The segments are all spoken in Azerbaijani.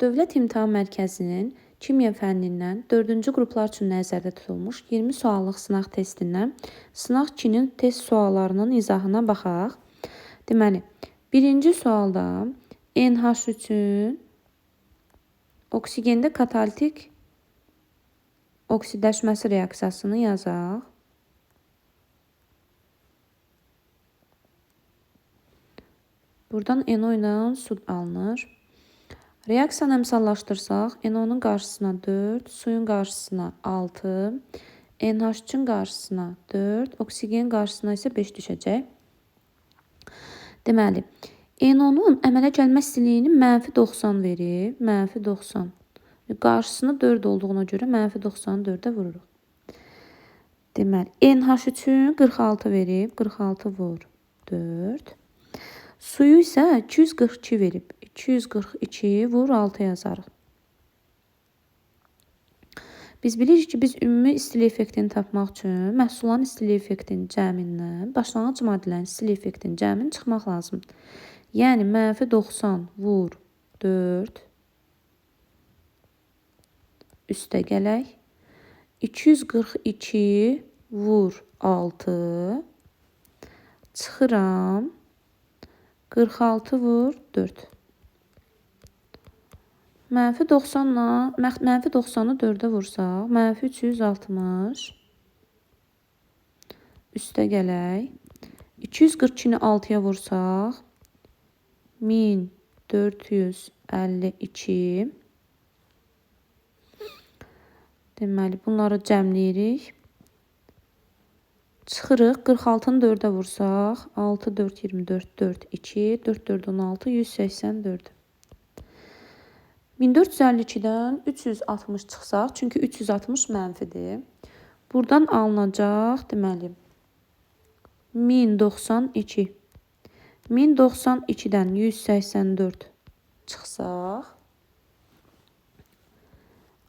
Dövlət İmtahan Mərkəzinin Kimya fənnindən 4-cü qruplar üçün nəzərdə tutulmuş 20 suallıq sınaq testindən sınaq 2-nin test suallarının izahına baxaq. Deməli, birinci sualda NH3-ün oksigende katalitik oksidləşməsi reaksiyasını yazaq. Buradan NO ilə su alınır. Reaksiyanı əmsallaşdırsaq, NO-nun qarşısına 4, suyun qarşısına 6, NH3-ün qarşısına 4, oksigenin qarşısına isə 5 düşəcək. Deməli, NO-nun əmələ gəlmə istiliyini mənfi 90 verib, mənfi 90. Qarşısına 4 olduğuna görə mənfi 90-ı 4-ə vururuq. Deməli, NH3-ün 46 verib, 46 vur 4. Suyu isə 242 verib. 242 vur 6 yazarıq. Biz bilirik ki, biz ümumi istilik effektini tapmaq üçün məhsulların istilik effektinin cəmindən başlanğıc maddələrin istilik effektinin cəmini çıxmaq lazımdır. Yəni, mənfi 90 vur 4 üstə gələk. 242 vur 6 çıxıram. 46 vur 4. Mənfi 90-ı 4-ə vursaq, mənfi 360 üstə gələk. 242-ni 6-ya vursaq, 1452. Deməli, bunları cəmləyirik. Çıxırıq, 46-nı 4-ə vursaq, 6, 4, 24, 4, 2, 4, 4, 16, 184. 1452-dən 360 çıxsaq, çünki 360 mənfidir. Buradan alınacaq, deməli, 1092. 1092-dən 184 çıxsaq,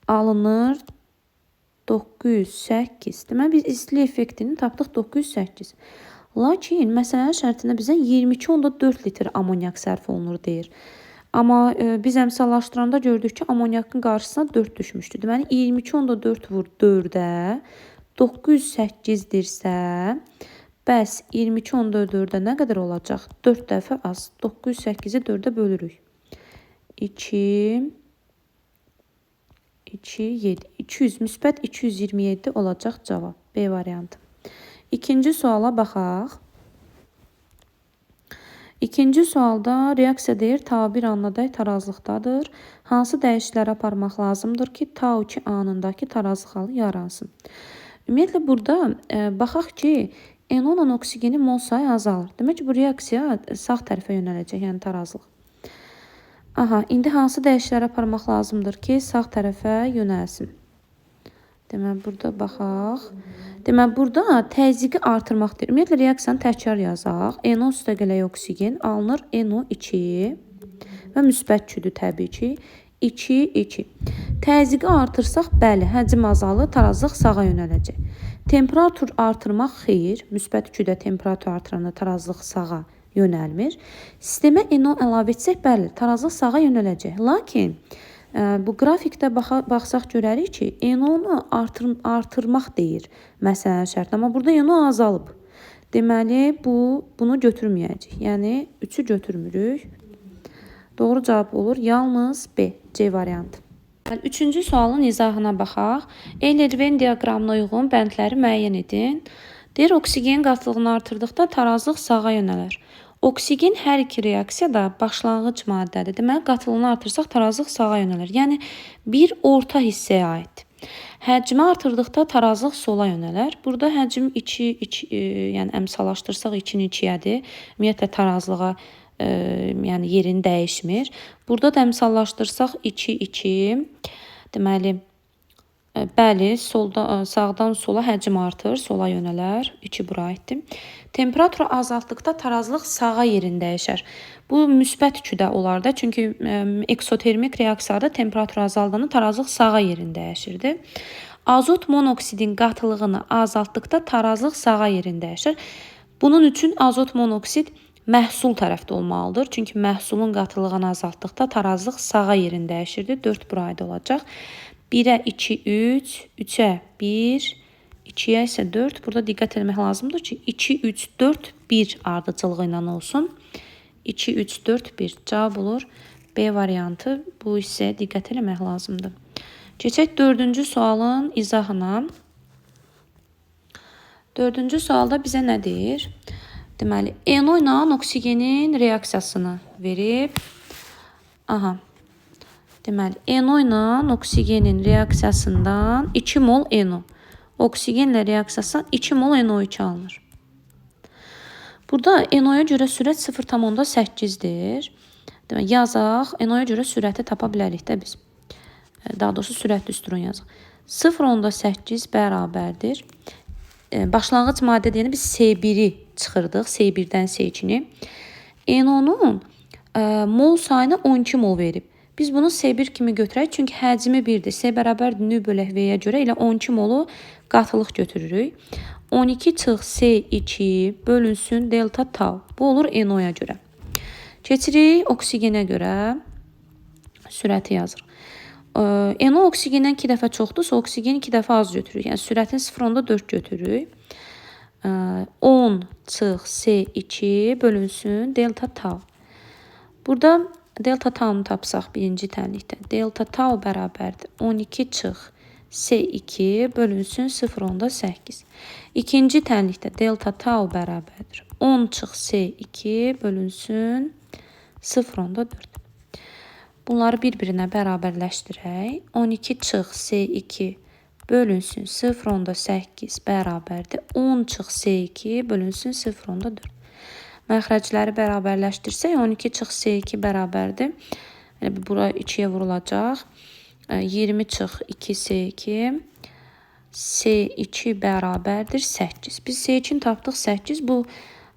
alınır 908. Deməli, biz istilik effektini tapdıq 908. Lakin, məsələnin şərtində bizə 22,4 litr amonyak sərf olunur deyir. Amma biz əmsallaşdıranda gördük ki, amonyakın qarşısına 4 düşmüşdü. Deməli, 22,4 vur 4-ə 908-dirsə, bəs 22,4-ə nə qədər olacaq? 4 dəfə az. 908-i 4-ə bölürük. 2, 2, 7. 200, müsbət 227 olacaq cavab. B variantı. İkinci suala baxaq. İkinci sualda reaksiya deyir, tau 1 anına dək tarazlıqdadır. Hansı dəyişiklikləri aparmaq lazımdır ki, tau 2 anındakı tarazlıq halı yaransın? Ümumiyyətlə, burada baxaq ki, NO ilə oksigenin mol sayı azalır. Demək ki, bu reaksiya sağ tərəfə yönələcək, yəni tarazlıq. Aha, indi hansı dəyişiklikləri aparmaq lazımdır ki, sağ tərəfə yönəlsin? Deməli, burada baxaq. Deməli, burada təzyiqi artırmaq deyir. Ümumiyyətlə, reaksiyanı təkrar yazaq. NO üstə gələk oksigen alınır NO2 və müsbət 2-dür təbii ki. 2, 2. Təzyiqi artırsaq, bəli, həcm azalır, tarazlıq sağa yönələcək. Temperatur artırmaq xeyir. Müsbət 2-də temperatur artıranda tarazlıq sağa yönəlmir. Sistemə NO əlavə etsək, bəli, tarazlıq sağa yönələcək. Lakin bu qrafikdə baxsaq görərik ki, NO-nu artırmaq deyir məsələnin şərti. Amma burada NO azalıb. Deməli, bunu götürməyəcək. Yəni, 3-ü götürmürük. Doğru cavab olur yalnız B, C variantı. Üçüncü sualın izahına baxaq. Euler-Venn diaqramına uyğun bəndləri müəyyən edin. Deyir, oksigen qatlığını artırdıqda tarazlıq sağa yönələr. Oksigen hər iki reaksiyada başlanğıc maddədir. Deməli, qatlığını artırsaq tarazlıq sağa yönələr. Yəni, bir orta hissəyə aiddir. Həcmi artırdıqda tarazlıq sola yönələr. Burada həcm 2, 2, yəni əmsallaşdırsaq 2-ni 2-yədir. Ümumiyyətlə, tarazlığa yəni yerini dəyişmir. Burada da əmsallaşdırsaq 2, 2, deməli, bəli, sağdan sola həcm artır, sola yönələr. 2 bura aiddir. Temperaturu azaltdıqda tarazlıq sağa yerini dəyişər. Bu müsbət 2-də olar da, çünki eksotermik reaksiyada temperatur azaldanda tarazlıq sağa yerini dəyişirdi. Azot monoksidin qatılığını azaltdıqda tarazlıq sağa yerini dəyişər. Bunun üçün azot monoksid Məhsul tərəfdə olmalıdır. Çünki məhsulun qatılığını azaltdıqda tarazlıq sağa yerini dəyişirdi. 4 bura aid olacaq. 1-ə 2, 3, 3-ə 1, 2-yə isə 4. Burada diqqət etmək lazımdır ki, 2, 3, 4, 1 ardıcılığı ilə olsun. 2, 3, 4, 1 cavab olur. B variantı. Bu hissəyə diqqət eləmək lazımdır. Keçək 4-cü sualın izahına. 4-cü sualda bizə nə deyir? Deməli, NO ilə oksigenin reaksiyasını verib. Aha. Deməli, NO ilə oksigenin reaksiyasından 2 mol NO. Oksigenlə reaksiyasından 2 mol NO2 alınır. Burada NO-ya görə sürət 0,8-dir. Deməli, yazaq, NO-ya görə sürəti tapa bilərik də biz. Daha doğrusu sürət düsturunu yazaq. 0,8 bərabərdir. Başlanğıc maddə deyəndə biz S1-i çıxırdıq. S1-dən S2-ni. NO-nun mol sayını 12 mol verib. Biz bunu S1 kimi götürək. Çünki həcmi 1-dir. S bərabərdir nü bölək V-yə görə elə 12 molu qatılıq götürürük. 12 çıx S2 bölünsün delta tau. Bu olur NO-ya görə. Keçirik oksigenə görə sürəti yazırıq. NO oksigendən 2 dəfə çoxdursa, oksigen 2 dəfə az götürürük. Yəni sürətin 0,4 götürürük. 10 çıx S2 bölünsün delta tau. Burada delta tau-nu tapsaq birinci tənlikdə. Delta tau bərabərdir 12 çıx S2 bölünsün 0,8. İkinci tənlikdə delta tau bərabərdir 10 çıx S2 bölünsün 0,4. Bunları bir-birinə bərabərləşdirək. 12 çıx S2 bölünsün 0,8 bərabərdir 10 çıx S2 bölünsün 0,4. Məxrəcləri bərabərləşdirsək 12 çıx S2 bərabərdir. Elə bura 2-yə vurulacaq. 20 çıx 2 S2 S2 bərabərdir 8. Biz S2-ni tapdıq 8. Bu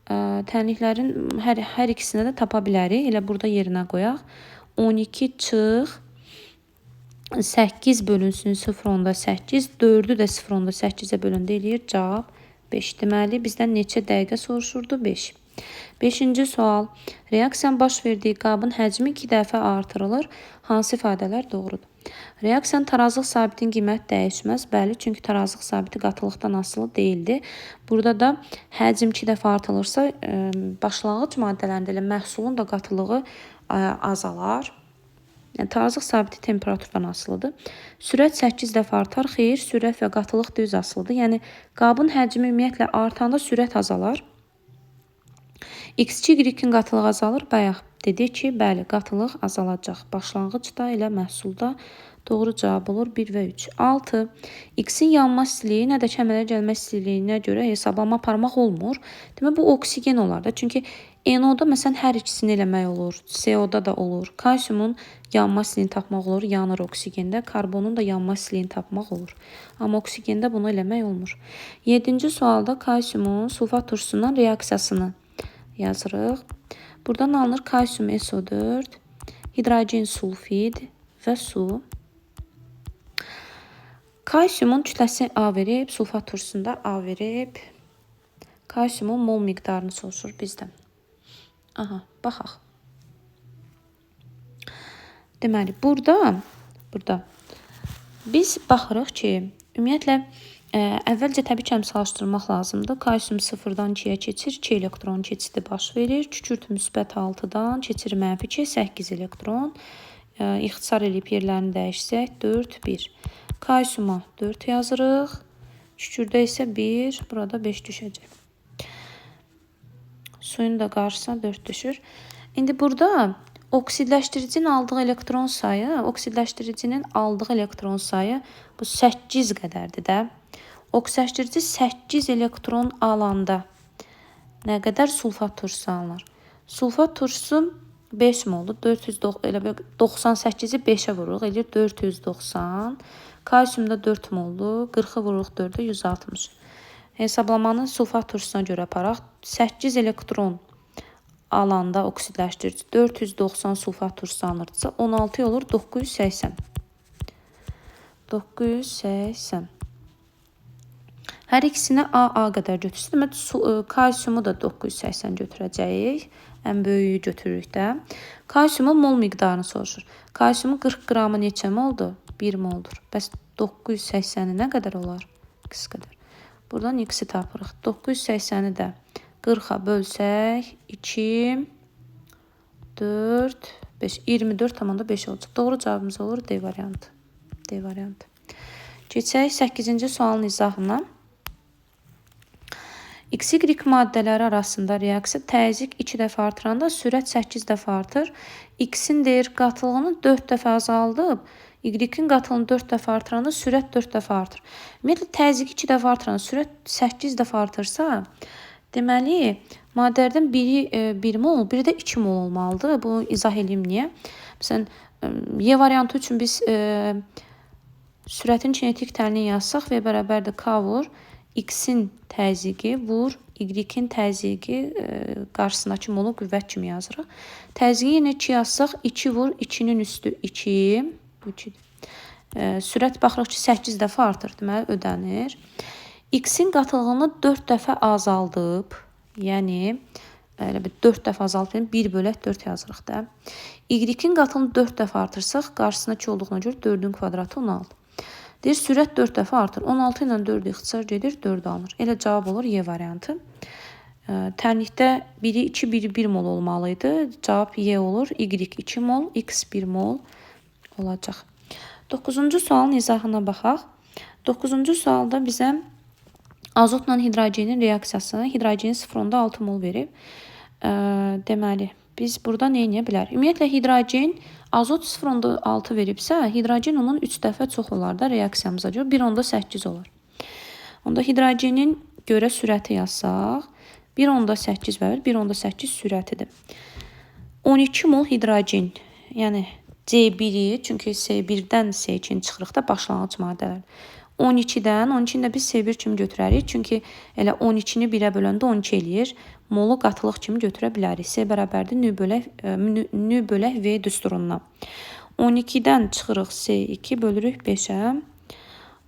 tənliklərin hər ikisini də tapa bilərik. Elə burada yerinə qoyaq. 12 çıx 8 bölünsün 0,8. 4-ü də 0,8-ə bölündə eləyir. Cavab 5. Deməli, bizdən neçə dəqiqə soruşurdu? 5. 5-ci sual. Reaksiyanın baş verdiyi qabın həcmi 2 dəfə artırılır. Hansı ifadələr doğrudur? Reaksiyanın tarazlıq sabitinin qiyməti dəyişməz. Bəli, çünki tarazlıq sabiti qatılıqdan asılı deyildi. Burada da həcm 2 dəfə artırılırsa, başlanğıc maddələrində elə məhsulun da qatılığı azalar. Yəni, tarazlıq sabiti temperaturdan asılıdır. Sürət 8 dəfə artar. Xeyr, sürət və qatılıq düz asılıdır. Yəni, qabın həcmi ümumiyyətlə artanda sürət azalar. X2, Y-in qatılığı azalır. Bayaq dedik ki, bəli, qatılıq azalacaq. Başlanğıcda elə məhsulda doğru cavab olur 1 və 3. 6. X-in yanma istiliyi nə də ki, əmələ gəlmə istiliyinə görə hesablama aparmaq olmur. Demək, bu oksigen olar da. Çünki NO-da məsələn hər ikisini eləmək olur. CO-da da olur. Kalsiumun yanma istiliyini tapmaq olur. Yanır oksigende. Karbonun da yanma istiliyini tapmaq olur. Amma oksigende bunu eləmək olmur. 7-ci sualda kalsiumun sulfat turşusundan reaksiyasını yazırıq. Buradan alınır kalsium SO4, hidrogen sulfid və su. Kalsiumun kütləsi A verib, sulfat turşusunda A verib. Kalsiumun mol miqdarını soruşur bizdən. Aha, baxaq. Deməli, burada biz baxırıq ki, ümumiyyətlə, əvvəlcə təbii ki, əmsallaşdırmaq lazımdır. Kalsium 0-dan 2-yə keçir, 2 elektron keçidi baş verir. Kükürt müsbət 6-dan keçir mənfi 2-yə 8 elektron. İxtisar eləyib yerlərini dəyişsək 4, 1. Kalsiuma 4 yazırıq. Kükürdə isə 1, burada 5 düşəcək. Suyun da qarşısına 4 düşür. İndi burada oksidləşdiricinin aldığı elektron sayı, oksidləşdiricinin aldığı elektron sayı bu 8 qədərdir də. Oksidləşdirici 8 elektron alanda nə qədər sulfat turşusu alınır? Sulfat turşusu 5 moldur. 98-i 5-ə vururuq, eləyir 490. Kalsiumda 4 moldur. 40-ı vururuq 4-ə 160. Hesablamanı sulfat turşusuna görə aparaq. 8 elektron alanda oksidləşdirici 490 sulfat turşusu alınırdısa 16 olur 980. 980. Hər ikisinə A qədər götürsün. Demək, kalsiumu da 980 götürəcəyik. Ən böyüyü götürürük də. Kalsiumun mol miqdarını soruşur. Kalsiumun 40 qramı neçə moldur? 1 moldur. Bəs 980-i nə qədər olar? X qədər. Buradan x-i tapırıq. 980-i də 40-a bölsək 2, 4, 5, 24,5 olacaq. Doğru cavabımız olur D variantı. D variantı. Keçək 8-ci sualın izahına. XY maddələri arasında reaksiya təzyiq 2 dəfə artıranda sürət 8 dəfə artır. X-in deyir qatılığını 4 dəfə azaldıb, Y-in qatılığını 4 dəfə artıranda sürət 4 dəfə artır. Ümumiyyətlə təzyiq 2 dəfə artıranda sürət 8 dəfə artırsa, deməli maddələrdən biri 1 mol, biri də 2 mol olmalıdır. Bunu izah eləyim niyə? Məsələn, Y variantı üçün biz sürətin kinetik tənliyini yazsaq, V bərabərdir K vur X-in təzyiqi vur Y-in təzyiqi qarşısındakı molu qüvvət kimi yazırıq. Təzyiqi yenə 2 yazsaq, 2 vur 2-nin üstü 2. Bu 2. Sürət baxırıq ki, 8 dəfə artır. Deməli, ödənir. X-in qatılığını 4 dəfə azaldıb, yəni elə bir 4 dəfə azaldıb, 1 bölək 4 yazırıq da. Y-in qatılığını 4 dəfə artırsaq, qarşısında 2 olduğuna görə 4-ün kvadratı 16. Deyir, sürət 4 dəfə artır. 16 ilə 4 ixtisar gedir, 4 alınır. Elə cavab olur Y variantı. Tənlikdə biri 2, biri 1 mol olmalı idi. Cavab Y olur. Y 2 mol, X 1 mol olacaq. 9-cu sualın izahına baxaq. 9-cu sualda bizə azotla hidrogenin reaksiyasını, hidrogenin 0,6 mol verib. Deməli, biz burada nə edə bilərik? Ümumiyyətlə, hidrogen, azot 0,6 veribsə, hidrogen onun 3 dəfə çox olar da reaksiyamıza görə 1,8 olar. Onda hidrogenin görə sürəti yazsaq, 1,8 bərabər 1,8 sürətidir. 12 mol hidrogen, yəni C1-i, çünki S1-dən S2-ni çıxırıq da başlanğıc maddələr. 12-dən, 12-ni də biz S1 kimi götürərik. Çünki elə 12-ni 1-ə böləndə 12 eləyir. Molu qatılıq kimi götürə bilərik. S bərabərdir nü bölək V düsturundan. 12-dən çıxırıq S2 bölürük 5-ə.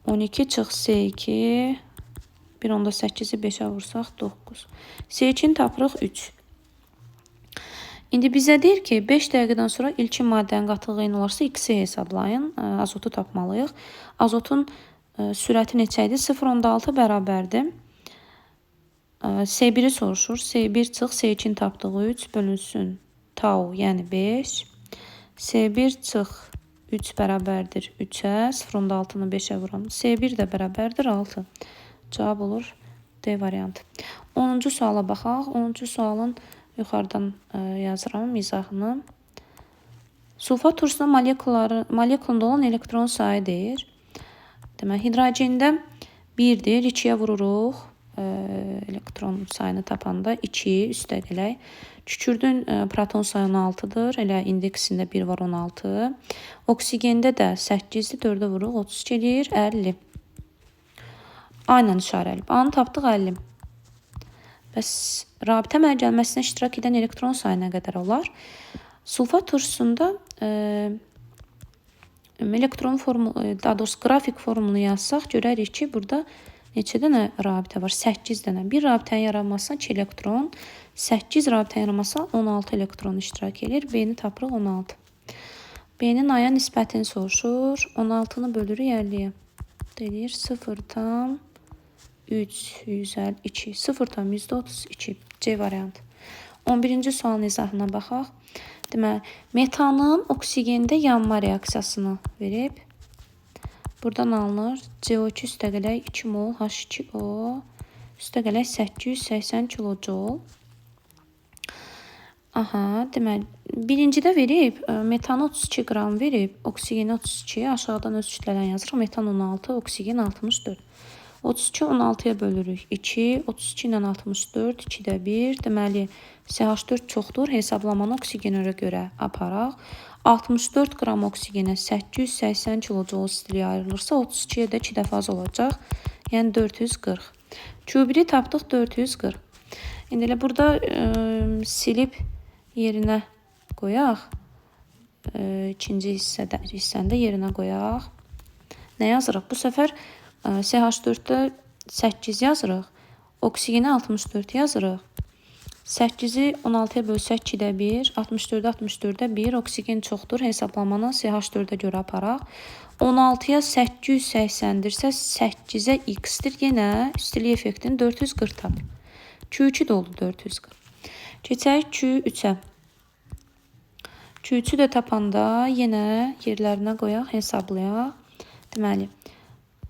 12 çıx S2, 1,8-i 5-ə vursaq 9. S2-ni tapırıq 3. İndi bizə deyir ki, 5 dəqiqədən sonra ilkin maddənin qatılığı eyni olarsa X-i hesablayın. Azotu tapmalıyıq. Azotun sürəti neçə idi? 0,6 bərabərdir. S1-i soruşur. S1 çıx, S2-ni tapdığı 3 bölünsün tau, yəni 5. S1 çıx 3 bərabərdir 3-ə, 0,6-nı 5-ə vuram. S1 də bərabərdir 6. Cavab olur D variantı. 10-cu suala baxaq. 10-cu sualın yuxarıdan yazıram izahını. Sulfat turşusunun molekulunda olan elektron sayı deyir. Deməli, hidrogendə 1-dir, 2-yə vururuq. Elektron sayını tapanda 2 üstə gələk. Kükürdün proton sayı 16-dır. Elə indeksində 1 var 16. Oksigendə də 8-dir, 4-ə vururuq, 32 eləyir, 50. A ilə işarə eləyib. A-nı tapdıq 50. Bəs rabitə əmələ gəlməsinə iştirak edən elektron sayı nə qədər olar? Sulfat turşusunda elektron formulu, daha doğrusu qrafik formulunu yazsaq, görərik ki, burada neçə dənə rabitə var? 8 dənə. Bir rabitənin yaranmasına 2 elektron, 8 rabitənin yaranmasına 16 elektron iştirak edir. B-ni tapırıq 16. B-nin A-ya nisbətini soruşur. 16-nı bölürük 50-yə. Deyir 0,352. 0,32. C variantı. 11-ci sualın izahına baxaq. Deməli, metanın oksigendə yanma reaksiyasını verib. Buradan alınır CO2 üstəgələk 2 mol H2O üstəgələk 880 kilojol. Aha, deməli, birincidə verib, metanı 32 qram verib, oksigeni 32, aşağıdan öz kütlələrini yazırıq. Metan 16, oksigen 64. 32 16-ya bölürük. 2, 32 ilə 64, 2-də 1. Deməli, CH4 çoxdur. Hesablamanı oksigenə görə aparaq. 64 qram oksigenə 880 kilojol istiliyə ayrılırsa, 32-yə də 2 dəfə az olacaq. Yəni 440. Q1-i tapdıq 440. İndi elə burada silib yerinə qoyaq. İkinci hissəni də yerinə qoyaq. Nə yazırıq? Bu səfər CH4-də 8 yazırıq. Oksigenə 64 yazırıq. 8-i 16-ya bölsək 2-də 1, 64-ə 64-də 1, oksigen çoxdur. Hesablamanı CH4-ə görə aparaq. 16-ya 880-dirsə 8-ə x-dir. Yenə istilik effektini 440 tapır. Q2 də oldu 440. Keçək Q3-ə. Q3-ü də tapanda yenə yerlərinə qoyaq, hesablayaq. Deməli,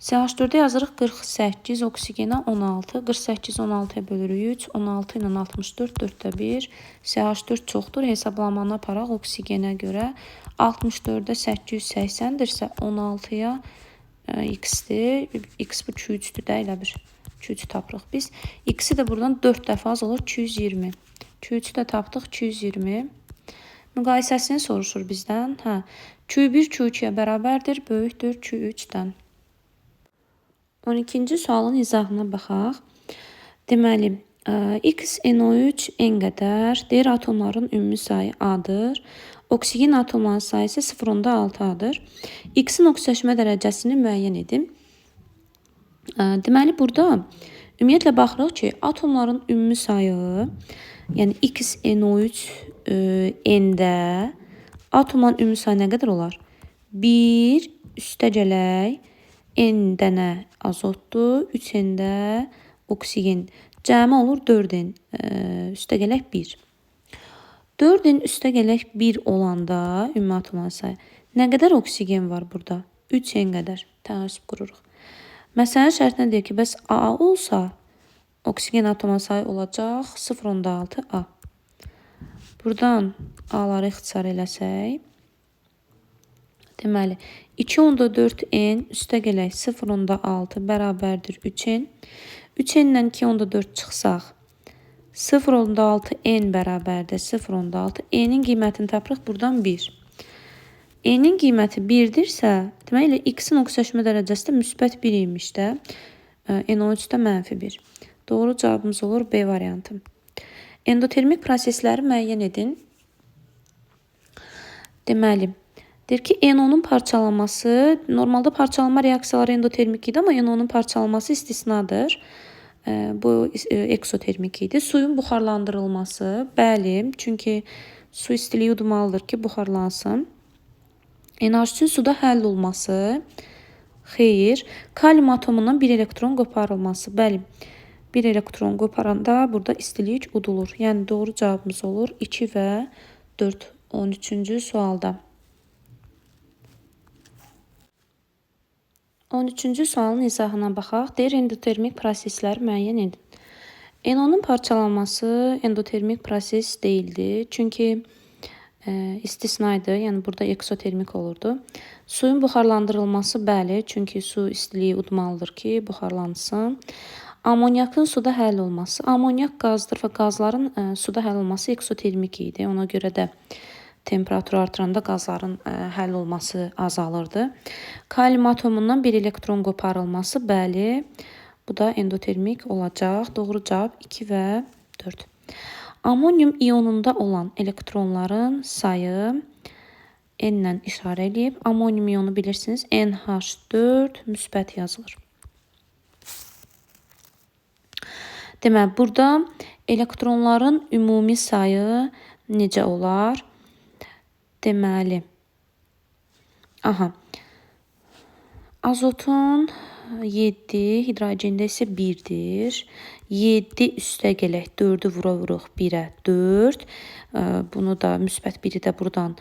CH4-ə yazırıq 48, oksigenə 16. 48 16-ya bölürük 3, 16 ilə 64, 4-də 1. CH4 çoxdur. Hesablamanı aparaq oksigenə görə. 64-ə 880-dirsə 16-ya x-dir. X bu Q3-dür də, elə bir Q3 tapırıq biz. X-i də buradan 4 dəfə az olur 220. Q3-ü də tapdıq 220. Müqayisəsini soruşur bizdən. Hə, Q1 Q2-yə bərabərdir, böyükdür Q3-dən. 12-ci sualın izahına baxaq. Deməli, X NO3 N qədər, deyir atomların ümumi sayı A-dır. Oksigen atomlarının sayı isə 0,6 A-dır. X-in oksidaşma dərəcəsini müəyyən edin. Deməli, burada ümumiyyətlə baxırıq ki, atomların ümumi sayı, yəni X NO3 N-də atomların ümumi sayı nə qədər olar? 1 üstə gələk N dənə azotdur, 3 N-də oksigen. Cəmi olur 4 N, üstə gələk 1. 4 N üstə gələk 1 olanda ümumi atomların sayı nə qədər oksigen var burada? 3 N qədər. Tənasüb qururuq. Məsələnin şərtinə deyir ki, bəs A olsa oksigen atomunun sayı olacaq 0,6 A. Buradan A-ları ixtisar eləsək, deməli 2,4 N üstə gələk 0,6 bərabərdir 3N. 3N ilə 2,4 çıxsaq 0,6 N bərabərdir 0,6. N-in qiymətini tapırıq buradan 1. N-in qiyməti 1-dirsə, deməli X-in oksidaşma dərəcəsi də müsbət 1 imiş də. NO3-də mənfi 1. Doğru cavabımız olur B variantı. Endotermik prosesləri müəyyən edin. Deməli, deyir ki, NO-nun parçalanması, normalda parçalanma reaksiyaları endotermik idi, amma NO-nun parçalanması istisnadır. Bu eksotermik idi. Suyun buxarlandırılması, bəli, çünki su istiliyi udmalıdır ki, buxarlansın. NH3-ün suda həll olması, xeyr. Kalium atomundan bir elektron qoparılması, bəli. Bir elektron qoparanda burada istilik udulur. Yəni doğru cavabımız olur 2 və 4. 13-cü sualda. 13-cü sualın izahına baxaq. Deyir, endotermik prosesləri müəyyən edin. NO-nun parçalanması endotermik proses deyildi. Çünki istisna idi. Yəni burada eksotermik olurdu. Suyun buxarlandırılması, bəli. Çünki su istiliyi udmalıdır ki, buxarlansın. Amonyakın suda həll olması. Amonyak qazdır və qazların suda həll olması eksotermik idi. Ona görə də temperatur artıranda qazların həll olması azalırdı. Kalium atomundan bir elektron qoparılması, bəli, bu da endotermik olacaq. Doğru cavab 2 və 4. Amonyum ionunda olan elektronların sayı N ilə işarə eləyib. Amonyum ionu bilirsiniz, NH4 müsbət yazılır. Deməli, burada elektronların ümumi sayı necə olar? Deməli, aha, azotun 7, hidrogendə isə 1-dir. 7 üstə gələk, 4-ü vura vuruq 1-ə 4. Bunu da müsbət 1-i də buradan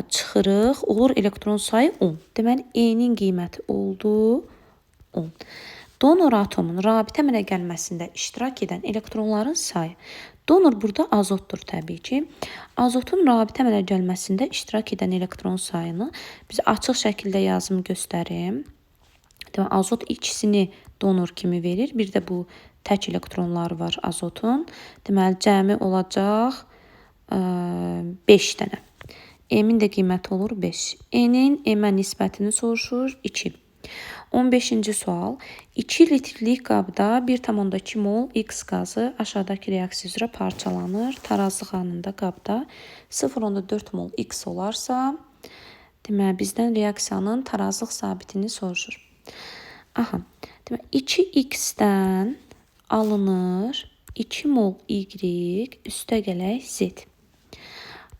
çıxırıq. Olur elektron sayı 10. Deməli, N-in qiyməti oldu 10. Donor atomun rabitə əmələ gəlməsində iştirak edən elektronların sayı. Donor burada azotdur təbii ki. Azotun rabitə əmələ gəlməsində iştirak edən elektron sayını biz açıq şəkildə yazım göstərim. Deməli, azot ikisini donor kimi verir. Bir də bu tək elektronları var azotun. Deməli, cəmi olacaq 5 dənə. M-in də qiyməti olur 5. N-in M-ə nisbətini soruşur 2. 15-ci sual. 2 litrlik qabda 1,2 mol X qazı aşağıdakı reaksiya üzrə parçalanır. Tarazlıq anında qabda 0,4 mol X olarsa, deməli, bizdən reaksiyanın tarazlıq sabitini soruşur. Aha. Demək, 2x-dən alınır 2 mol y üstə gələk z.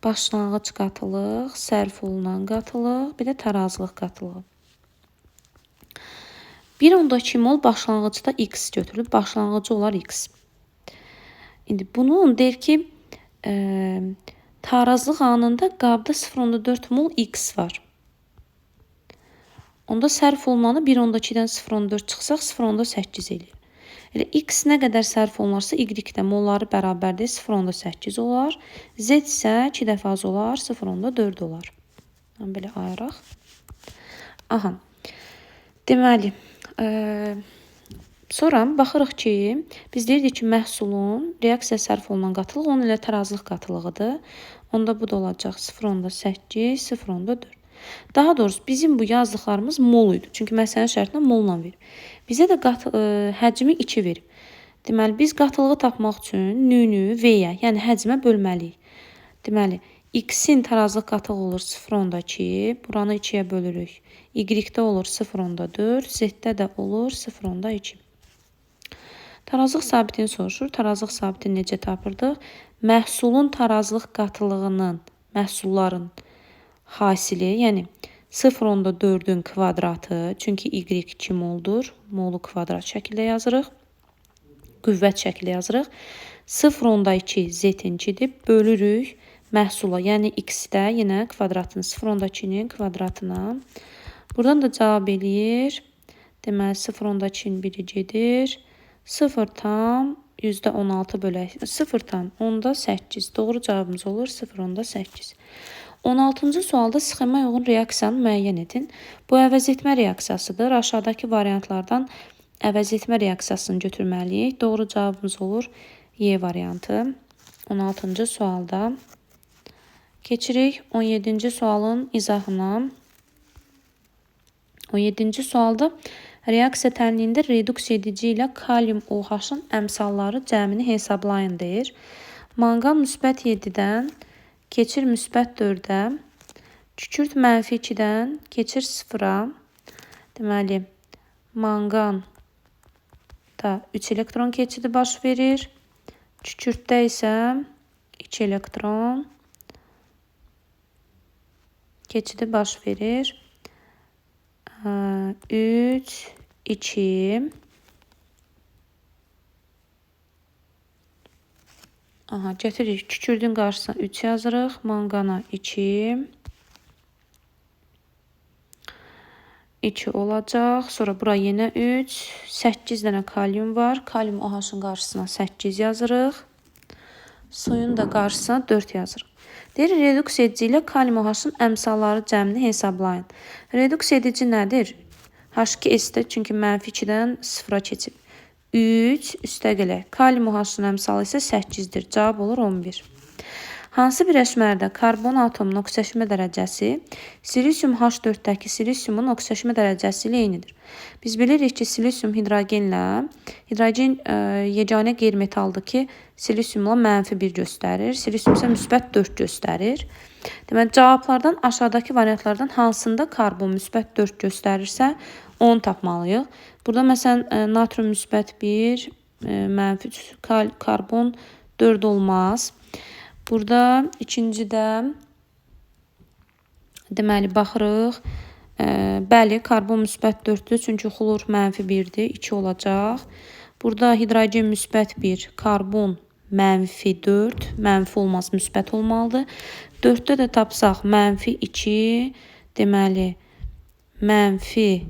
Başlanğıc qatılıq, sərf olunan qatılıq, bir də tarazlıq qatılığı. 1,2 mol başlanğıcda x götürülüb. Başlanğıcı olar x. İndi bunun deyir ki, tarazlıq anında qabda 0,4 mol x var. Onda sərf olunanı 1,2-dən 0,4 çıxsaq 0,8 eləyir. Elə x nə qədər sərf olunarsa, y də molları bərabərdir 0,8 olar. Z isə 2 dəfə az olar, 0,4 olar. Belə ayıraq. Aha. Deməli, sonra baxırıq ki, biz deyirdik ki, məhsulun reaksiya sərf olunan qatılıq onun ilə tarazlıq qatılığıdır. Onda bu da olacaq 0,8, 0,4. Daha doğrusu bizim bu yazdıqlarımız mol idi. Çünki məsələnin şərtinə molla verib. Bizə də həcmi 2 verib. Deməli, biz qatılığı tapmaq üçün nü-nü V-yə, yəni həcmə bölməliyik. Deməli, x-in tarazlıq qatılığı olur 0,2, buranı 2-yə bölürük. Y-də olur 0,4, Z-də də olur 0,2. Tarazlıq sabitini soruşur. Tarazlıq sabitini necə tapırdıq? Məhsulun tarazlıq qatılığının, məhsulların hasili, yəni 0,4-ün kvadratı, çünki y 2 moldur, molu kvadrat şəkildə yazırıq, qüvvət şəkildə yazırıq. 0,2 z-inkidir, bölürük məhsula, yəni x-də yenə kvadratını 0,2-nin kvadratına. Buradan da cavab eləyir. Deməli, 0,2-nin biri gedir. 0,16 bölək 0,8. Doğru cavabımız olur 0,8. 16-cı sualda sxema uyğun reaksiyanı müəyyən edin. Bu əvəz etmə reaksiyasıdır. Aşağıdakı variantlardan əvəz etmə reaksiyasını götürməliyik. Doğru cavabımız olur Y variantı. 16-cı sualda. Keçirik 17-ci sualın izahına. 17-ci sualda reaksiya tənliyində reduksiya edici ilə kalium OH-ın əmsalları cəmini hesablayın deyir. Manqan müsbət 7-dən keçir müsbət 4-ə, kükürt mənfi 2-dən keçir 0-a. Deməli, manqanda 3 elektron keçidi baş verir. Kükürtdə isə 2 elektron keçidi baş verir. 3, 2. Aha, gətiririk. Kükürdün qarşısına 3 yazırıq. Manqana 2. 2 olacaq. Sonra bura yenə 3. 8 dənə kalium var. Kalium OH-ın qarşısına 8 yazırıq. Suyun da qarşısına 4 yazırıq. Deyir, reduksiya edici ilə kalium OH-ın əmsalları cəmini hesablayın. Reduksiya edici nədir? H2S-də, çünki mənfi 2-dən 0-a keçib. 3 üstə gələk. Kalium OH-ın əmsalı isə 8-dir. Cavab olur 11. Hansı birləşmələrdə karbon atomunun oksidaşma dərəcəsi silisium H4-dəki silisiumun oksidaşma dərəcəsi ilə eynidir? Biz bilirik ki, silisium hidrogenlə, hidrogen yeganə qeyri-metaldır ki, silisiumla mənfi 1 göstərir, silisium isə müsbət 4 göstərir. Deməli, cavablardan aşağıdakı variantlardan hansında karbon müsbət 4 göstərirsə, onu tapmalıyıq. Burada məsələn, natrium müsbət 1, mənfi 3, karbon 4 olmaz. Burada ikincidə deməli, baxırıq. Bəli, karbon müsbət 4-dür, çünki xlor mənfi 1-dir, 2 olacaq. Burada hidrogen müsbət 1, karbon mənfi 4, mənfi olmaz, müsbət olmalıdır. 4-də də tapsaq mənfi 2, deməli, mənfi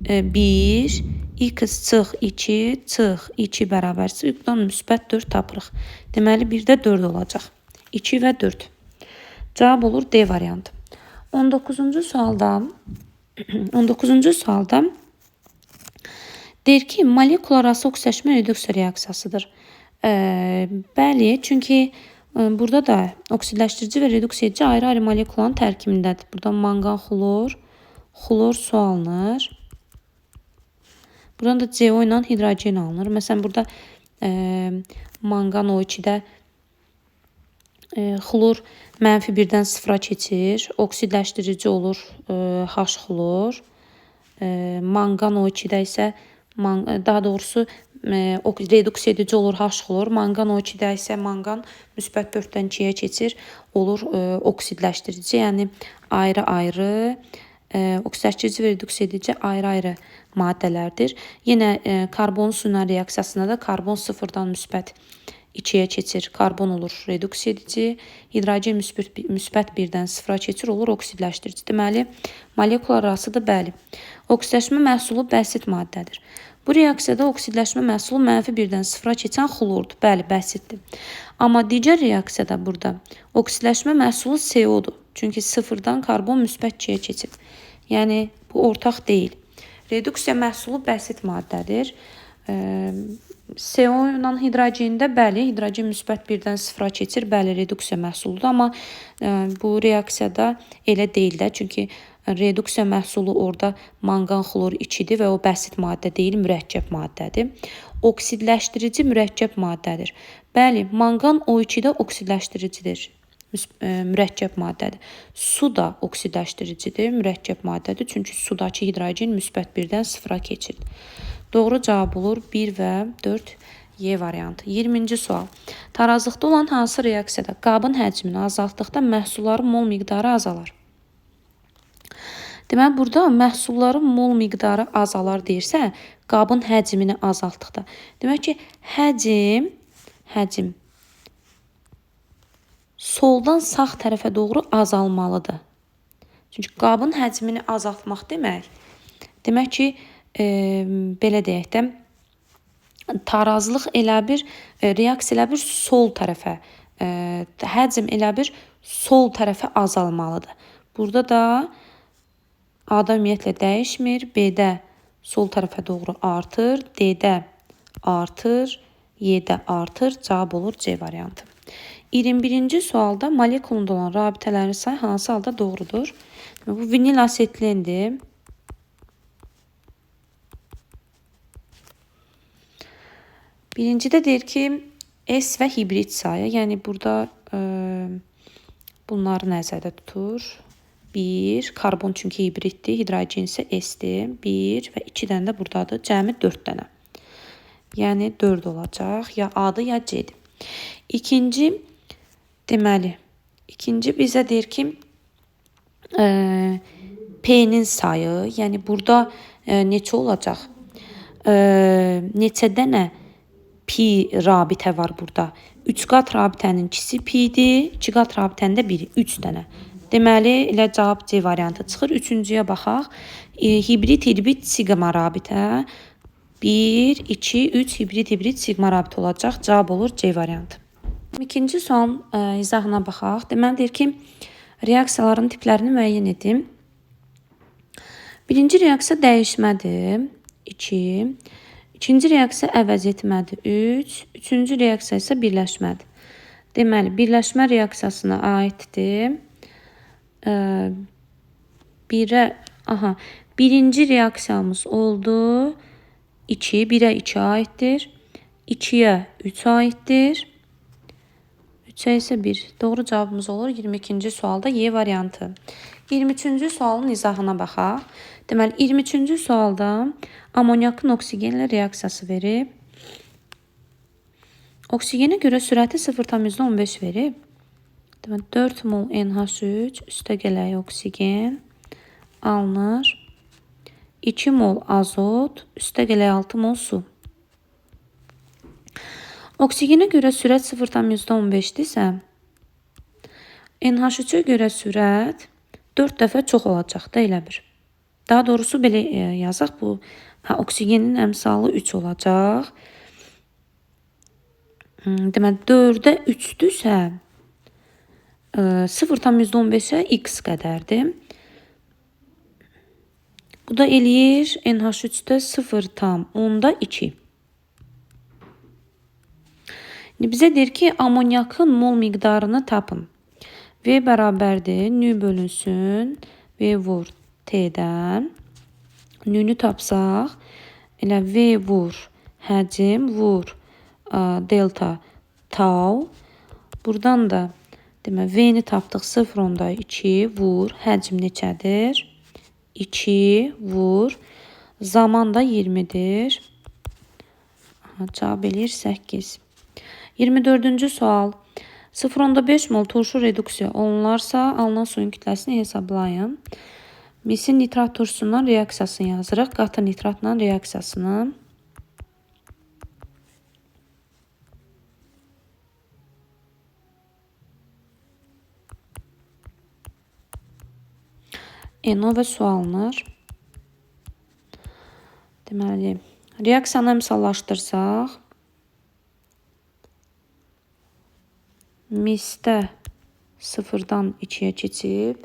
1, x çıx 2, çıx 2 bərabər. Buradan müsbət 4 tapırıq. Deməli, 1-də 4 olacaq. 2 və 4. Cavab olur D variantı. 19-cu sualda 19-cu sualda deyir ki, molekulararası oksidaşma reduksiya reaksiyasıdır. Bəli, çünki burada da oksidləşdirici və reduksiya edici ayrı-ayrı molekulanın tərkibindədir. Burada manqan xlor, xlor su alınır. Buradan da CO ilə hidrogen alınır. Məsələn, burada manqan O2-də xlor mənfi 1-dən 0-a keçir. Oksidləşdirici olur H xlor. Manqan O2-də isə Daha doğrusu reduksiya edici olur H xlor. Manqan O2-də isə manqan müsbət 4-dən 2-yə keçir, olur oksidləşdirici. Yəni ayrı-ayrı oksidləşdirici və reduksiya edici ayrı-ayrı maddələrdir. Yenə karbon su ilə reaksiyasında da karbon 0-dan müsbət 2-yə keçir, karbon olur reduksiya edici, hidrogen müsbət 1-dən 0-a keçir, olur oksidləşdirici. Deməli, molekular arasıdır, bəli. Oksidləşmə məhsulu bəsit maddədir. Bu reaksiyada oksidləşmə məhsulu mənfi 1-dən 0-a keçən xlordur. Bəli, bəsitdir. Amma digər reaksiyada burada oksidləşmə məhsulu CO-dur. Çünki 0-dan karbon müsbət 2-yə keçib. Yəni, bu ortaq deyil. Reduksiya məhsulu bəsit maddədir. CO ilə hidrogendə, bəli, hidrogen müsbət 1-dən 0-a keçir, bəli, reduksiya məhsuludur. Amma bu reaksiyada elə deyil də, çünki reduksiya məhsulu orada manqan xlor 2-dir və o bəsit maddə deyil, mürəkkəb maddədir. Oksidləşdirici mürəkkəb maddədir. Bəli, manqan O2-də oksidləşdiricidir, mürəkkəb maddədir. Su da oksidləşdiricidir, mürəkkəb maddədir. Çünki sudakı hidrogen müsbət 1-dən 0-a keçir. Doğru cavab olur 1 və 4 Y variantı. 20-ci sual. Tarazlıqda olan hansı reaksiyada qabın həcmini azaltdıqda məhsulların mol miqdarı azalar? Deməli, burada məhsulların mol miqdarı azalar deyirsə, qabın həcmini azaltdıqda. Demək ki, həcm soldan sağ tərəfə doğru azalmalıdır. Çünki qabın həcmini azaltmaq demək ki, belə deyək də, tarazlıq elə bir, reaksiya elə bir sol tərəfə, həcm elə bir sol tərəfə azalmalıdır. Burada da A-da ümumiyyətlə dəyişmir, B-də sol tərəfə doğru artır, D-də artır, Y-də artır, cavab olur C variantı. 21-ci sualda molekulunda olan rabitələrin sayı hansı halda doğrudur? Bu vinil asetlendir. Birincidə deyir ki, S və hibrid sayı, yəni burada bunları nəzərdə tutur. 1, karbon çünki hibriddir, hidrogen isə S-dir. 1 və 2 dənə də buradadır, cəmi 4 dənə. Yəni 4 olacaq, ya A-dır, ya C-dir. İkinci, deməli, ikinci bizə deyir ki, P-nin sayı, yəni burada neçə olacaq? Neçə dənə pi rabitə var burada? 3 qat rabitənin ikisi pi-dir, 2 qat rabitənin də biri, 3 dənə. Deməli, elə cavab C variantı çıxır. Üçüncüyə baxaq. Hibrid, hibrid, siqma rabitə. 1, 2, 3 hibrid, hibrid, siqma rabitə olacaq. Cavab olur C variantı. İkinci sualın izahına baxaq. Deməli, deyir ki, reaksiyaların tiplərini müəyyən edin. Birinci reaksiya dəyişmədir. 2. İkinci reaksiya əvəz etmədir. 3. Üçüncü reaksiya isə birləşmədir. Deməli, birləşmə reaksiyasına aiddir. Birinci reaksiyamız oldu. 2, 1-ə 2 aiddir. 2-yə 3 aiddir. 3-ə isə 1. Doğru cavabımız olur 22-ci sualda Y variantı. 23-cü sualın izahına baxaq. Deməli, 23-cü sualda amonyakın oksigenlə reaksiyası verib. Oksigenə görə sürəti 0,15 verib. Deməli, 4 mol NH3 üstə gələk oksigen alınır. 2 mol azot üstə gələk 6 mol su. Oksigenə görə sürət 0,15-dirsə, NH3-ə görə sürət 4 dəfə çox olacaq da elə bir. Daha doğrusu belə yazaq, bu oksigenin əmsalı 3 olacaq. Deməli, 4-ə 3-dürsə, 0,15-ə x qədərdir. Bu da eləyir NH3-də 0,2. İndi bizə deyir ki, amonyakın mol miqdarını tapın. V bərabərdir, nü bölünsün, V vur T-dən. Nü-nü tapsaq, elə V vur həcm vur delta tau. Buradan da demək, V-ni tapdıq 0,2 vur həcm neçədir? 2 vur Zaman da 20-dir. Cavab eləyir 8. 24-cü sual. 0,5 mol turşu reduksiya olunarsa, alınan suyun kütləsini hesablayın. Misin nitrat turşusundan reaksiyasını yazırıq. Qatı nitratla reaksiyasını. NO və su alınır. Deməli, reaksiyanı əmsallaşdırsaq, misdə 0-dan 2-yə keçib,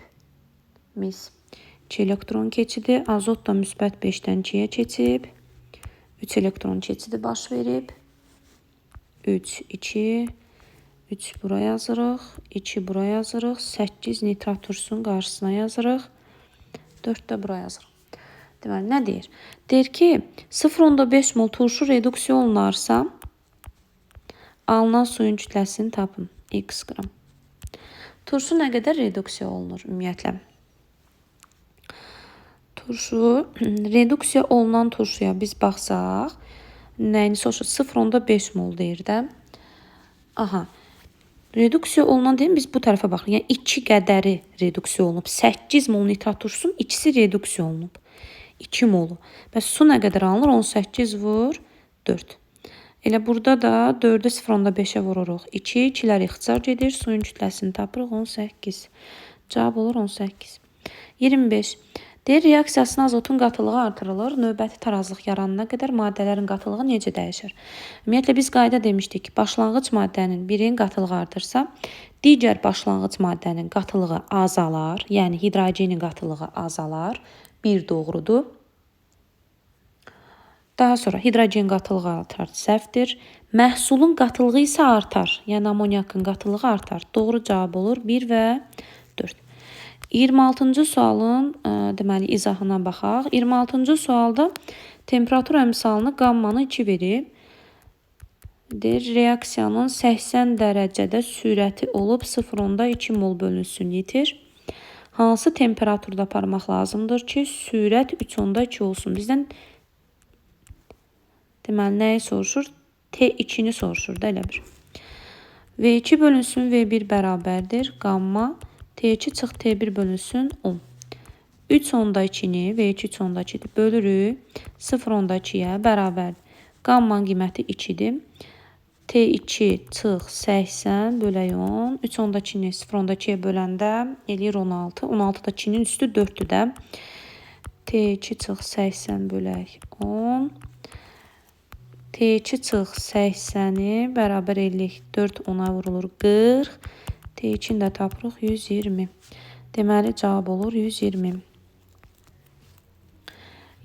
mis 2 elektron keçidi, azot da müsbət 5-dən 2-yə keçib, 3 elektron keçidi baş verib, 3, 2, 3 bura yazırıq, 2 bura yazırıq, 8 nitrat turşusunun qarşısına yazırıq, 4 də bura yazırıq. Deməli, nə deyir? Deyir ki, 0,5 mol turşu reduksiya olunarsa, alınan suyun kütləsini tapın. X qram. Turşu nə qədər reduksiya olunur ümumiyyətlə? Turşu, reduksiya olunan turşuya biz baxsaq, nəyini soruşur? 0,5 mol deyir də. Aha. Reduksiya olunan deyim, biz bu tərəfə baxırıq. Yəni 2 qədəri reduksiya olunub. 8 mol nitrat turşusunun ikisi reduksiya olunub. 2 molu. Bəs su nə qədər alınır? 18 vur 4. Elə burada da 4-ü 0,5-ə vururuq. 2, 2-lər ixtisar gedir. Suyun kütləsini tapırıq 18. Cavab olur 18. 25. Deyir, reaksiyasına azotun qatılığı artırılır. Növbəti tarazlıq yaranana qədər maddələrin qatılığı necə dəyişir? Ümumiyyətlə, biz qayda demişdik ki, başlanğıc maddənin birinin qatılığı artırsa, digər başlanğıc maddənin qatılığı azalar, yəni hidrogenin qatılığı azalar. 1 doğrudur. Daha sonra hidrogen qatılığı artar, səhvdir. Məhsulun qatılığı isə artar, yəni amonyakın qatılığı artar. Doğru cavab olur 1 və 4. 26-cı sualın deməli izahına baxaq. 26-cı sualda temperatur əmsalını qammanı 2 verib. Deyir, reaksiyanın 80 dərəcədə sürəti olub 0,2 mol bölünsün litr. Hansı temperaturda aparmaq lazımdır ki, sürət 3,2 olsun? Bizdən deməli nəyi soruşur? T2-ni soruşur da elə bir. V2 bölünsün V1 bərabərdir. Qamma T2 çıx T1 bölünsün 10. 3,2-ni V2 3,2-dir. Bölürük 0,2-yə bərabərdir. Qammanın qiyməti 2-dir. T2 çıx 80 bölək 10. 3,2-ni 0,2-yə böləndə eləyir 16. 16 da 2-nin üstü 4-dür də. T2 çıx 80 bölək 10. T2 çıx 80-i bərabər eləyirik. 4 10-a vurulur 40. T2-ni də tapırıq 120. Deməli, cavab olur 120.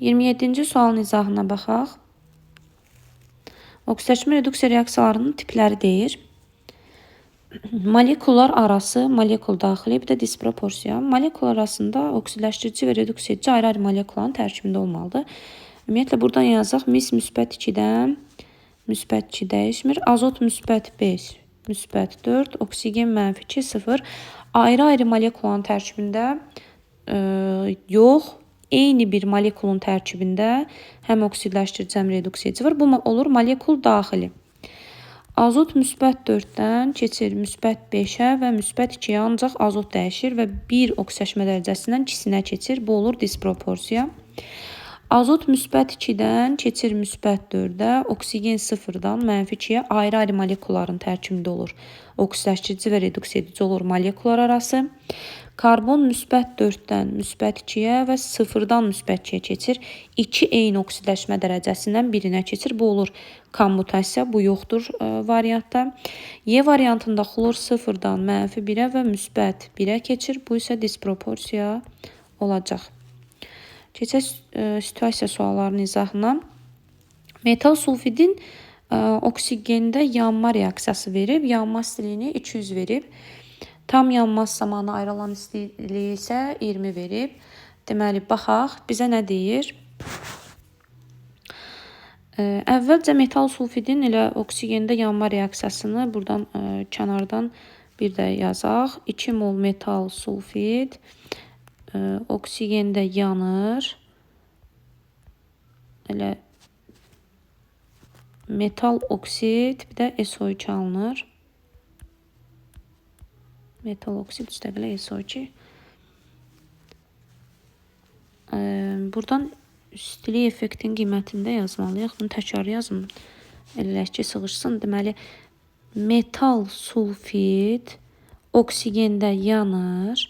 27-ci sualın izahına baxaq. Oksidləşmə reduksiya reaksiyalarının tipləri deyir. Molekullar arası, molekul daxili, bir də disproporsiya. Molekul arasında oksidləşdirici və reduksiya edici ayrı-ayrı molekulların tərkibində olmalıdır. Ümumiyyətlə, buradan yazaq. Mis müsbət 2-dən müsbət 2 dəyişmir. Azot müsbət 5, müsbət 4, oksigen mənfi 2, 0. Ayrı-ayrı molekulların tərkibində yox, eyni bir molekulun tərkibində həm oksidləşdirici, həm reduksiya edici var. Bu olur molekul daxili. Azot müsbət 4-dən keçir müsbət 5-ə və müsbət 2-yə, ancaq azot dəyişir və bir oksidləşmə dərəcəsindən ikisinə keçir. Bu olur disproporsiya. Azot müsbət 2-dən keçir müsbət 4-ə, oksigen 0-dan mənfi 2-yə ayrı-ayrı molekulların tərkibində olur. Oksidləşdirici və reduksiya edici olur molekullar arası. Karbon müsbət 4-dən müsbət 2-yə və 0-dan müsbət 2-yə keçir. 2 eyni oksidləşmə dərəcəsindən birinə keçir. Bu olur kommutasiya, bu yoxdur variantda. Y variantında xlor 0-dan mənfi 1-ə və müsbət 1-ə keçir. Bu isə disproporsiya olacaq. Keçək situasiya suallarının izahına. Metal sulfidin oksigende yanma reaksiyası verib. Yanma istiliyini 200 verib. Tam yanmaz zamanı ayrılan istiliyi isə 20 verib. Deməli, baxaq, bizə nə deyir? Əvvəlcə metal sulfidin elə oksigende yanma reaksiyasını buradan kənardan bir də yazaq. 2 mol metal sulfid oksigende yanır. Elə metal oksid, bir də SO2 alınır. Metal oksid üstəgələ SO2. Buradan istilik effektin qiymətini də yazmalıyıq. Bunu təkrar yazım. Elə ki, sığışsın. Deməli, metal sulfid oksigendə yanır,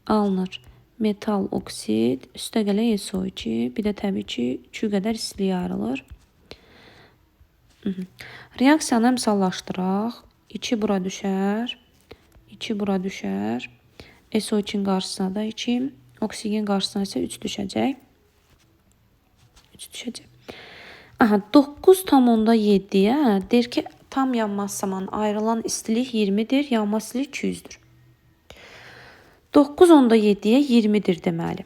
alınır. Metal oksid, üstəgələ SO2, bir də təbii ki, 2 qədər istilik ayrılır. Reaksiyanı əmsallaşdıraq. 2 bura düşər, 2 bura düşər. SO2-nin qarşısına da 2, oksigen qarşısına isə 3 düşəcək. 3 düşəcək. Aha, 9,7-yə deyir ki, tam yanması zamanı ayrılan istilik 20-dir, yanma istilik 200-dür. 9,7-yə 20-dir deməli.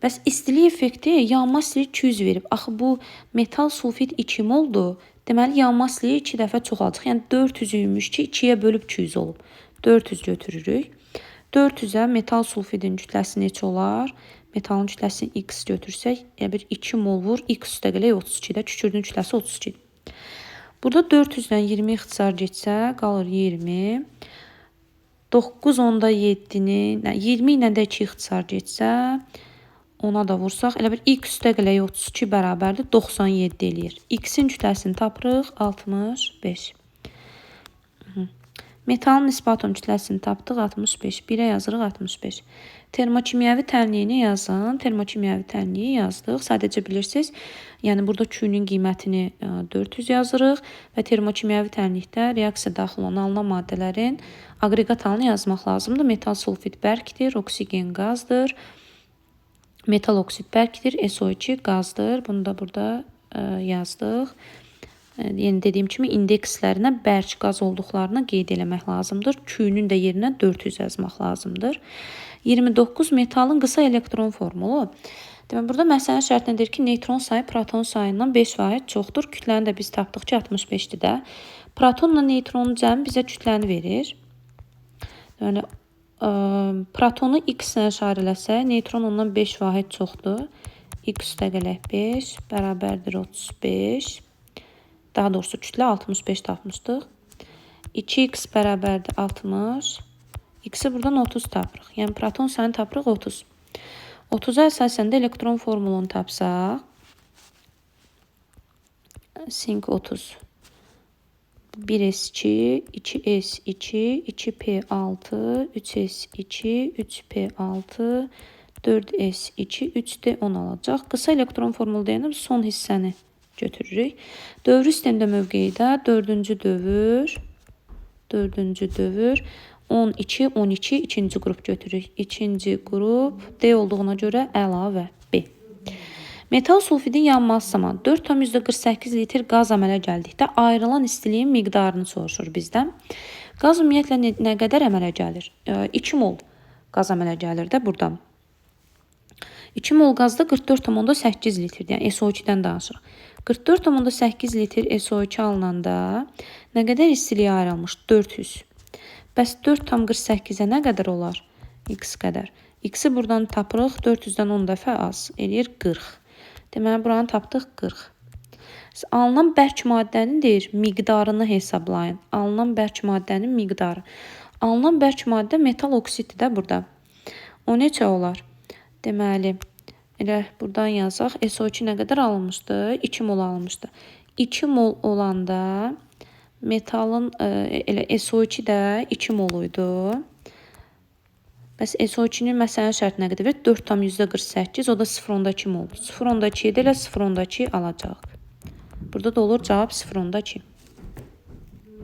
Bəs istilik effekti yanma istiliyi 200 verib. Axı bu metal sulfid 2 moldur. Deməli yanma istiliyi 2 dəfə çoxalacaq. Yəni 400 imiş ki, 2-yə bölüb 200 olub. 400 götürürük. 400-ə metal sulfidin kütləsi neçə olar? Metalın kütləsini x götürsək, elə bir 2 mol vur, x üstəgələ 32-də, kükürdün kütləsi 32. Burada 400-dən 20 ixtisar getsə, qalır 20. 9,7-ni, 20 ilə də 2 ixtisar getsə, ona da vursaq, elə bir x üstəgələ 32 bərabərdir 97 eləyir. X-in kütləsini tapırıq 65. Metalın nisbi atom kütləsini tapdıq 65. 1-ə yazırıq 65. Termokimyəvi tənliyini yazın. Termokimyəvi tənliyi yazdıq. Sadəcə bilirsiniz, yəni burada Q-nün qiymətini 400 yazırıq və termokimyəvi tənlikdə reaksiya daxil olan alınan maddələrin aqreqat halını yazmaq lazımdır. Metal sulfid bərkdir, oksigen qazdır. Metal oksid bərkdir, SO2 qazdır. Bunu da burada yazdıq. Yəni dediyim kimi indekslərinə bərk qaz olduqlarını qeyd eləmək lazımdır. Q-nün də yerinə 400 yazmaq lazımdır. 29 metalın qısa elektron formulu. Deməli burada məsələnin şərtində deyir ki, neytron sayı proton sayından 5 vahid çoxdur. Kütləni də biz tapdıq ki, 65-dir də. Protonla neytronun cəmi bizə kütləni verir. Deməli protonu x ilə işarə eləsək, neytron ondan 5 vahid çoxdur. X üstəgələ 5 bərabərdir 35. Daha doğrusu kütlə 65 tapmışdıq. 2x bərabərdir 60. X-i buradan 30 tapırıq. Yəni proton sayını tapırıq 30. 30-a əsasən də elektron formulunu tapsaq, sink 30. 1s2, 2s2, 2p6, 3s2, 3p6, 4s2, 3d10 alacaq. Qısa elektron formulu deyəndə son hissəni götürürük. Dövrü sistemdə mövqeyi də 4-cü dövr, 4-cü dövr, 12, 12, ikinci qrup götürürük. İkinci qrup D olduğuna görə əlavə B. Metal sulfidin yanması zamanı 4,48 litr qaz əmələ gəldikdə ayrılan istiliyin miqdarını soruşur bizdən. Qaz ümumiyyətlə nə qədər əmələ gəlir? 2 mol qaz əmələ gəlir də buradan. 2 mol qazda 44,8 litrdir. Yəni SO2-dən danışırıq. 44,8 litr SO2 alınanda nə qədər istilik ayrılmış? 400. Bəs 4,48-ə nə qədər olar? X qədər. X-i buradan tapırıq. 400-dən 10 dəfə az. Eləyir 40. Deməli, buranı tapdıq 40. Alınan bərk maddənin deyir, miqdarını hesablayın. Alınan bərk maddənin miqdarı. Alınan bərk maddə metal oksiddir də burada. O neçə olar? Deməli, elə buradan yazaq. SO2 nə qədər alınmışdı? 2 mol alınmışdı. 2 mol olanda metalın elə SO2 də 2 mol idi. Bəs SO2-nin məsələnin şərti nə qədər verir? 4,48, o da 0,2 mol. 0,2 də elə 0,2 alacaq. Burada da olur cavab 0,2.